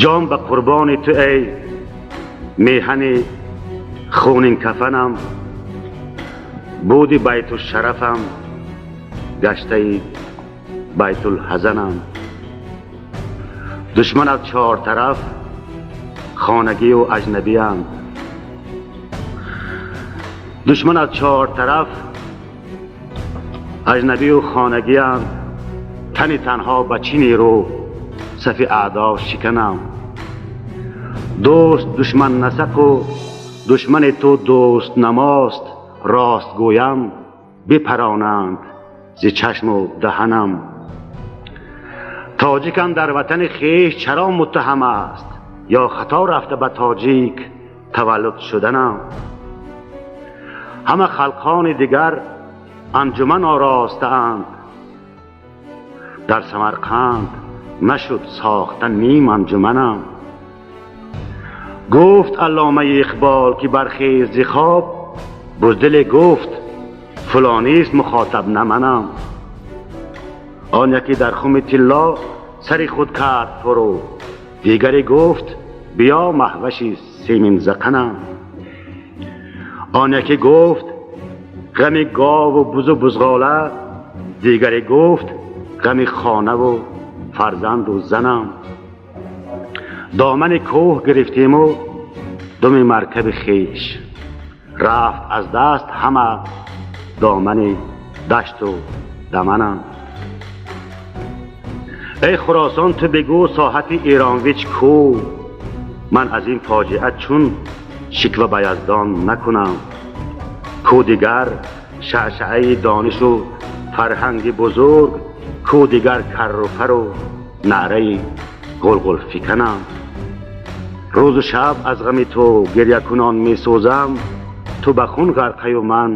Ҷон ба қурбони ту, эй меҳани хунин кафанам, буди байтушшарафам, гаштаи байтулҳазанам. Душман аз чор тараф, хонагию аҷнабианд. Душман аз чор тараф, аҷнабию хонагианд. Тани танҳо ба чӣ нерӯ сафи аъдо шиканам? Дӯст душман насақу душмани ту дӯст намост. Рост гӯям, бипаронанд зи чашму даҳанам. Тоҷикам дар ватани хеш чаро муттаҳам аст? Ё хато рафта ба тоҷик таваллуд шуданам? Ҳама халқони дигар анҷуман оростаанд, дар Самарқанд нашуд сохта ним анҷуманам. Гуфт алломаи Иқбол, ки бархез зи хоб, буздиле гуфт: фалонист мухотаб, на манам. Он яке дар хуми тилло сари худ кард фурӯ, дигаре гуфт: биё, маҳваши симин зақанам. Он яке гуфт: ғами гову бузу бузғола, дигаре гуфт: ғами хонаву фарзанду занам. Домани кӯҳ гирифтему думи маркаби хеш рафт аз даст, ҳама домани дашту даманам. Эй Хуросон, ту бигӯ, соҳати эронвич ку? Ман аз ин фоҷиа чун шиква ба Яздон накунам? Ку дигар шаъшаъаи донишу фарҳанги бузург, ку дигар карру фару наъраи ғулғулфиканам? Рӯзу шаб аз ғами ту гирякунон месӯзам. Ту ба хун ғарқаю ман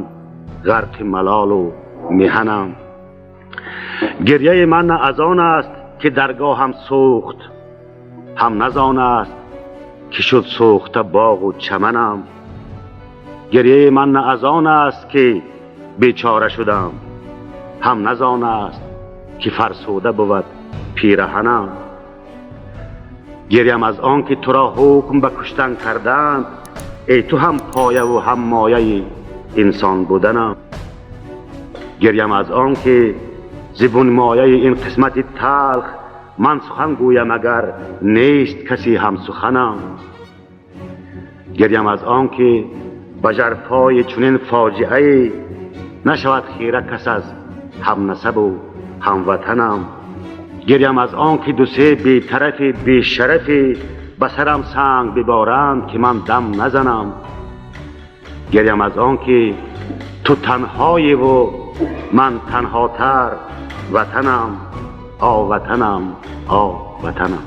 ғарқи малолу меҳанам. Гирьяи ман на аз он аст, ки даргоҳам сӯхт, ҳам на зон аст, ки шуд сӯхта боғу чаманам. Гирьяи ман на аз он аст, ки бечора шудам, ҳам на зон аст, ки фарсуда бувад пираҳанам. Гирям аз он ки туро ҳукм ба куштан карданд, эй ту ҳам появу ҳам мояи инсон буданам. Гирям аз он ки зи бунмояи ин қисмати талх ман сухан гӯям, агар нест касе ҳамсуханам. Гирям аз он ки ба жарфои чунин фоҷиае нашавад хира кас аз ҳамнасабу ҳамватанам. Гирям аз он ки дусе бетарафи бешарафе ба сарам санг биборанд, ки ман дам назанам. Гирям аз он ки ту танҳоеву ман танҳотар. Ватанам, о ватанам, о ватанам.